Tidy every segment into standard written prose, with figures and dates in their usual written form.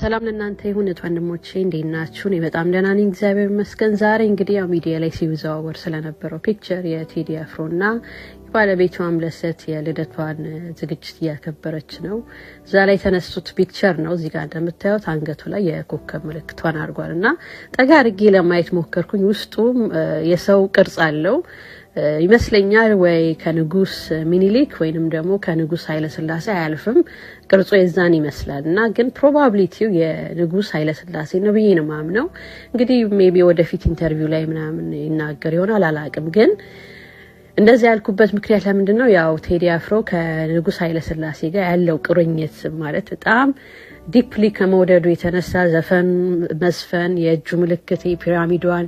ሰላም ለእናንተ ይሁን እህት ወንድሞቼ፣ እንዴት ናችሁ? እኔ በጣም ደህና ነኝ፣ እግዚአብሔር ይመስገን። ዛሬ እንግዲህ ያው ሚዲያ ላይ ሲዘዋወር ስለነበረው picture የቴዲ አፍሮና የባለቤቱ አምለሰት የልደቷን ዝግጅት እያከበረች ነው። እዛ ላይ የተነሱት picture ነው። እዚህ ጋር እንደምታዩት አንገቱ ላይ የኮከብ ምልክቷን አድርጓል እና ጠጋ አድርጌ ለማየት ሞከርኩኝ። ውስጡም የሰው ቅርጽ አለው ይመስለኛል፣ ወይ ከንጉስ ሚኒሊክ ወይንም ደግሞ ከንጉስ ኃይለ ስላሴ አያልፍም። ቅርጹ የዛን ይመስላል እና ግን probability ው የንጉስ ኃይለ ስላሴ ነው ብዬ ነው ማምነው። እንግዲህ maybe ወደፊት interview ላይ ምናምን ይናገር ይሆናል፣ አላቅም። ግን እንደዚህ ያልኩበት ምክንያት ለምንድን ነው? ያው ቴዲ አፍሮ ከንጉስ ኃይለ ስላሴ ጋር ያለው ቁርኝት ማለት በጣም deeply ከመውደዱ የተነሳ ዘፈን መዝፈን፣ የእጁ ምልክት ፒራሚዷን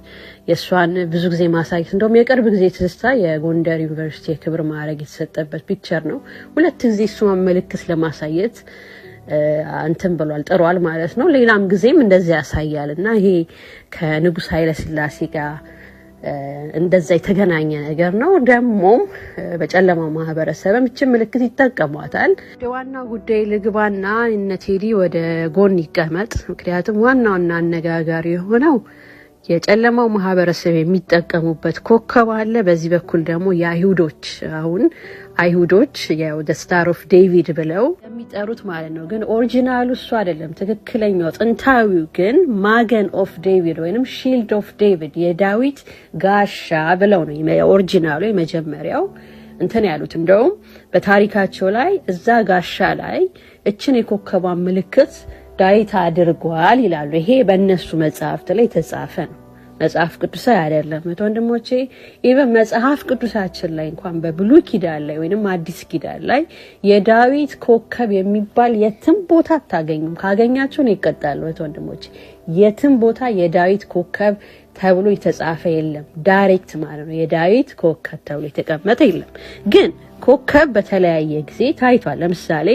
የእሷን ብዙ ጊዜ ማሳየት፣ እንደውም የቅርብ ጊዜ ትዝታ የጎንደር ዩኒቨርሲቲ የክብር ማዕረግ የተሰጠበት picture ነው። ሁለት ጊዜ እሷን ምልክት ለማሳየት እንትን ብሏል፣ ጥሯል ማለት ነው። ሌላም ጊዜም እንደዚህ ያሳያል እና ይሄ ከንጉስ ኃይለ ስላሴ ጋር እንደዛ የተገናኘ ነገር ነው። ደግሞም በጨለማው ማህበረሰብም ይችን ምልክት ይጠቀሟታል። ወደ ዋናው ጉዳይ ልግባና እነ ቴዲ ወደ ጎን ይቀመጥ። ምክንያቱም ዋናውና አነጋጋሪ የሆነው የጨለማው ማህበረሰብ የሚጠቀሙበት ኮከብ አለ። በዚህ በኩል ደግሞ የአይሁዶች፣ አሁን አይሁዶች ያው the Star of David ብለው የሚጠሩት ማለት ነው። ግን original ኡ እሱ አይደለም። ትክክለኛው ጥንታዊው ግን Magen of David ወይንም Shield of David፣ የዳዊት ጋሻ ብለው ነው original ኡ የመጀመሪያው እንትን ያሉት። እንደውም በታሪካቸው ላይ እዛ ጋሻ ላይ እችን የኮከቧን ምልክት ዳዊት አድርጓል ይላሉ። ይሄ በእነሱ መጽሐፍት ላይ የተጻፈ ነው። መጽሐፍ ቅዱሳዊ አይደለም። ወንድሞቼ፣ even መጽሐፍ ቅዱሳችን ላይ እንኳን በብሉይ ኪዳን ላይ ወይንም አዲስ ኪዳን ላይ የዳዊት ኮከብ የሚባል የትም ቦታ አታገኙም። ካገኛችሁ እኔ እቀጣለሁ። ወንድሞቼ፣ የትም ቦታ የዳዊት ኮከብ ተብሎ የተጻፈ የለም። Direct ማለት ነው። የዳዊት ኮከብ ተብሎ የተቀመጠ የለም። ግን ኮከብ በተለያየ ጊዜ ታይቷል። ለምሳሌ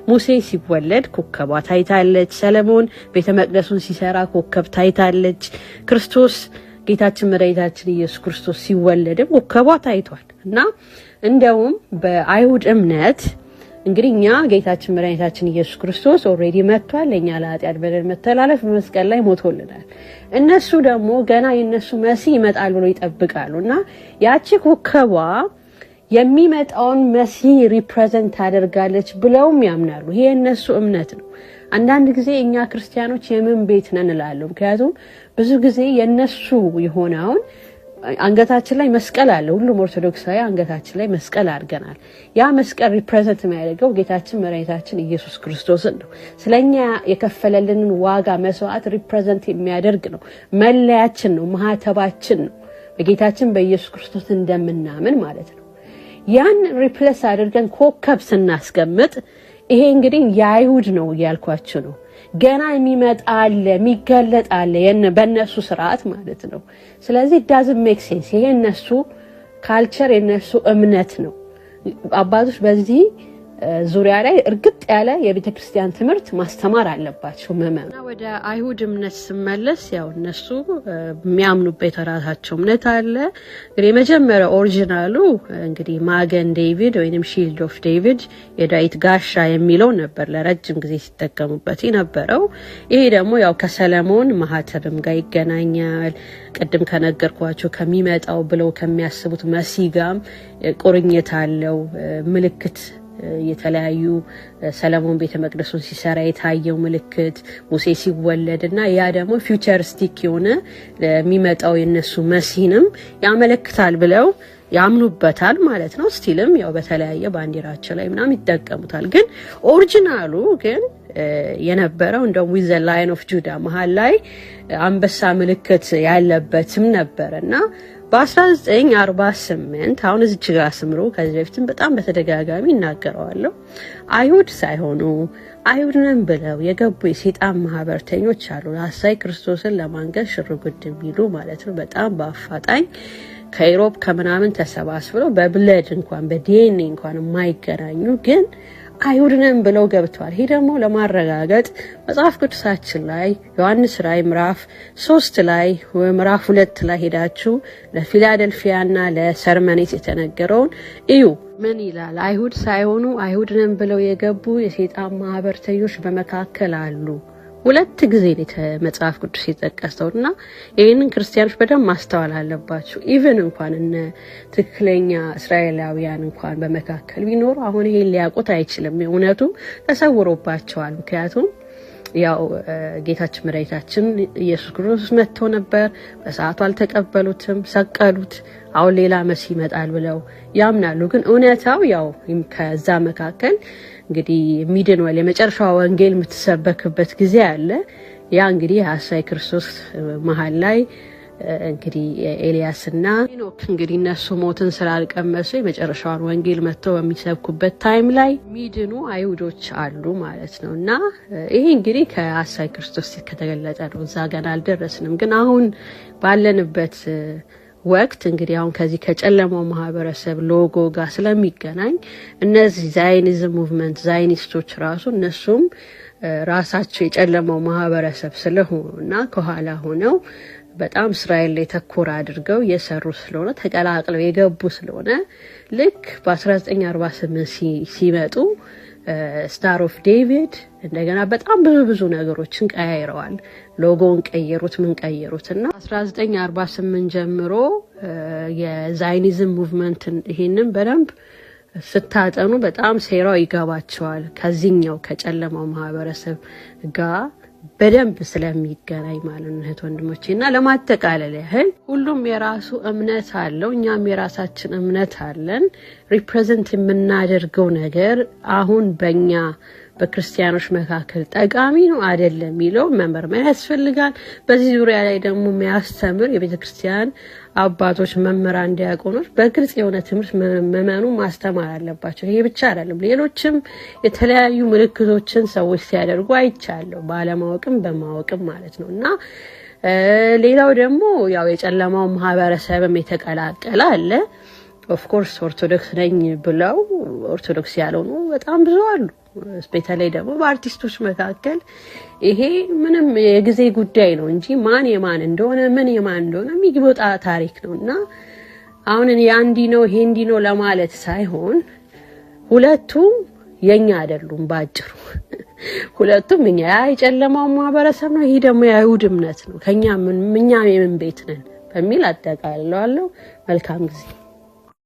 ሙሴ ሲወለድ ኮከቧ ታይታለች። ሰለሞን ቤተ መቅደሱን ሲሰራ ኮከብ ታይታለች። ክርስቶስ፣ ጌታችን መድኃኒታችን ኢየሱስ ክርስቶስ ሲወለድም ኮከቧ ታይቷል እና እንደውም በአይሁድ እምነት እንግዲህ እኛ ጌታችን መድኃኒታችን ኢየሱስ ክርስቶስ already መጥቷል። ለእኛ ለኃጢአት በደል መተላለፍ በመስቀል ላይ ሞቶልናል። እነሱ ደግሞ ገና የእነሱ መሲህ ይመጣል ብሎ ይጠብቃሉ እና ያቺ ኮከቧ የሚመጣውን መሲህ represent ታደርጋለች ብለውም ያምናሉ። ይሄ የእነሱ እምነት ነው። አንዳንድ ጊዜ እኛ ክርስቲያኖች የምን ቤት ነን እላለሁ። ምክንያቱም ብዙ ጊዜ የእነሱ የሆነውን አንገታችን ላይ መስቀል አለ። ሁሉም ኦርቶዶክሳዊ አንገታችን ላይ መስቀል አድርገናል። ያ መስቀል represent የሚያደርገው ጌታችን መድኃኒታችን ኢየሱስ ክርስቶስን ነው። ስለኛ የከፈለልንን ዋጋ መስዋዕት represent የሚያደርግ ነው። መለያችን ነው፣ ማህተባችን ነው። በጌታችን በኢየሱስ ክርስቶስ እንደምናምን ማለት ነው። ያን replace አድርገን ኮከብ ስናስቀምጥ ይሄ እንግዲህ የአይሁድ ነው እያልኳችሁ ነው። ገና የሚመጣ አለ፣ የሚገለጥ አለ በእነሱ ስርዓት ማለት ነው። ስለዚህ doesn't make sense። ይሄ የነሱ culture፣ የነሱ እምነት ነው። አባቶች በዚህ ዙሪያ ላይ እርግጥ ያለ የቤተ ክርስቲያን ትምህርት ማስተማር አለባቸው። ምእመኑ ወደ አይሁድ እምነት ስመለስ ያው እነሱ የሚያምኑበት የራሳቸው እምነት አለ። እንግዲህ የመጀመሪያው original ኡ እንግዲህ Magen David ወይም Shield of David፣ የዳዊት ጋሻ የሚለው ነበር ለረጅም ጊዜ ሲጠቀሙበት የነበረው። ይሄ ደግሞ ያው ከሰለሞን ማህተብም ጋር ይገናኛል። ቅድም ከነገርኳቸው ከሚመጣው ብለው ከሚያስቡት መሲህ ጋርም ቁርኝት አለው። ምልክት የተለያዩ ሰለሞን ቤተ መቅደሱን ሲሰራ የታየው ምልክት፣ ሙሴ ሲወለድ እና ያ ደግሞ futuristic የሆነ የሚመጣው የነሱ መሲህንም ያመለክታል ብለው ያምኑበታል ማለት ነው። Still ም ያው በተለያየ ባንዲራቸው ላይ ምናምን ይጠቀሙታል። ግን original ኡ ግን የነበረው እንደውም with the Lion of Judah መሀል ላይ አንበሳ ምልክት ያለበትም ነበረ እና በ1948፣ አሁን እዚች ጋር ስምሩ፣ ከዚህ በፊትም በጣም በተደጋጋሚ እናገረዋለሁ። አይሁድ ሳይሆኑ አይሁድ ነን ብለው የገቡ የሴጣን ማህበርተኞች አሉ። ሐሳዊ ክርስቶስን ለማንገስ ሽርጉድ የሚሉ ማለት ነው። በጣም በአፋጣኝ ከ Europe ከምናምን ተሰባስበው በ blood እንኳን በዲኤንኤ እንኳን የማይገናኙ ግን አይሁድ ነን ብለው ገብተዋል። ይሄ ደግሞ ለማረጋገጥ መጽሐፍ ቅዱሳችን ላይ ዮሐንስ ራእይ ምዕራፍ 3 ላይ፣ ምዕራፍ 2 ላይ ሄዳችሁ ለፊላደልፊያና ለሰርመኔስ የተነገረውን እዩ። ምን ይላል? አይሁድ ሳይሆኑ አይሁድ ነን ብለው የገቡ የሴጣን ማህበርተኞች በመካከል አሉ። ሁለት ጊዜ መጽሐፍ ቅዱስ የጠቀሰው እና ይህንን ክርስቲያኖች በደንብ ማስተዋል አለባቸው። Even እንኳን እነ ትክክለኛ እስራኤላውያን እንኳን በመካከል ቢኖሩ አሁን ይሄን ሊያውቁት አይችልም። እውነቱ ተሰውሮባቸዋል። ምክንያቱም ያው ጌታችን መድኃኒታችን ኢየሱስ ክርስቶስ መጥቶ ነበር። በሰዓቱ አልተቀበሉትም፣ ሰቀሉት። አሁን ሌላ መሲህ ይመጣል ብለው ያምናሉ። ግን እውነታው ያው ከዛ መካከል እንግዲህ የሚድን ወል የመጨረሻዋ ወንጌል የምትሰበክበት ጊዜ አለ። ያ እንግዲህ ሐሳዊ ክርስቶስ መሀል ላይ እንግዲህ ኤልያስና ሄኖክ እንግዲህ እነሱ ሞትን ስላልቀመሱ የመጨረሻዋን ወንጌል መጥተው በሚሰብኩበት time ላይ ሚድኑ አይሁዶች አሉ ማለት ነው። እና ይሄ እንግዲህ ከሐሳዊ ክርስቶስ ከተገለጠ ነው። እዛ ገና አልደረስንም። ግን አሁን ባለንበት ወቅት እንግዲህ አሁን ከዚህ ከጨለማው ማህበረሰብ ሎጎ ጋር ስለሚገናኝ እነዚህ Zionism movement፣ Zionist ኦች ራሱ እነሱም ራሳቸው የጨለማው ማህበረሰብ ስለሆኑ እና ከኋላ ሆነው በጣም እስራኤል ላይ ተኮር አድርገው የሰሩ ስለሆነ፣ ተቀላቅለው የገቡ ስለሆነ፣ ልክ በ1948 ሲመጡ Star of David እንደገና በጣም ብዙ ብዙ ነገሮችን ቀያይረዋል። ሎጎውን ቀየሩት፣ ምን ቀየሩት እና 1948 ጀምሮ የ Zionism movement ን ይሄንን በደንብ ስታጠኑ በጣም ሴራው ይገባቸዋል። ከዚህኛው ከጨለማው ማህበረሰብ ጋር በደንብ ስለሚገናኝ ማለት ነው። እህት ወንድሞቼ፣ እና ለማጠቃለል ያህል ሁሉም የራሱ እምነት አለው። እኛም የራሳችን እምነት አለን። Represent የምናደርገው ነገር አሁን በእኛ በክርስቲያኖች መካከል ጠቃሚ ነው አይደለም የሚለው መመርመር ያስፈልጋል። በዚህ ዙሪያ ላይ ደግሞ የሚያስተምር የቤተ ክርስቲያን አባቶች፣ መምህራን፣ ዲያቆኖች በግልጽ የሆነ ትምህርት ምዕመኑ ማስተማር አለባቸው። ይሄ ብቻ አይደለም፣ ሌሎችም የተለያዩ ምልክቶችን ሰዎች ሲያደርጉ አይቻለሁ፣ ባለማወቅም በማወቅም ማለት ነው። እና ሌላው ደግሞ ያው የጨለማው ማህበረሰብም የተቀላቀለ አለ። Of course ኦርቶዶክስ ነኝ ብለው ኦርቶዶክስ ያልሆኑ በጣም ብዙ አሉ። በተለይ ደግሞ በአርቲስቶች መካከል ይሄ ምንም የጊዜ ጉዳይ ነው እንጂ ማን የማን እንደሆነ፣ ምን የማን እንደሆነ የሚወጣ ታሪክ ነው። እና አሁን እኔ አንዲ ነው ይሄ እንዲ ነው ለማለት ሳይሆን ሁለቱም የኛ አይደሉም። ባጭሩ ሁለቱም እኛ ያ የጨለማው ማህበረሰብ ነው፣ ይሄ ደግሞ የአይሁድ እምነት ነው። ከኛ ምን እኛ የምን ቤት ነን በሚል አጠቃልለዋለሁ። መልካም ጊዜ።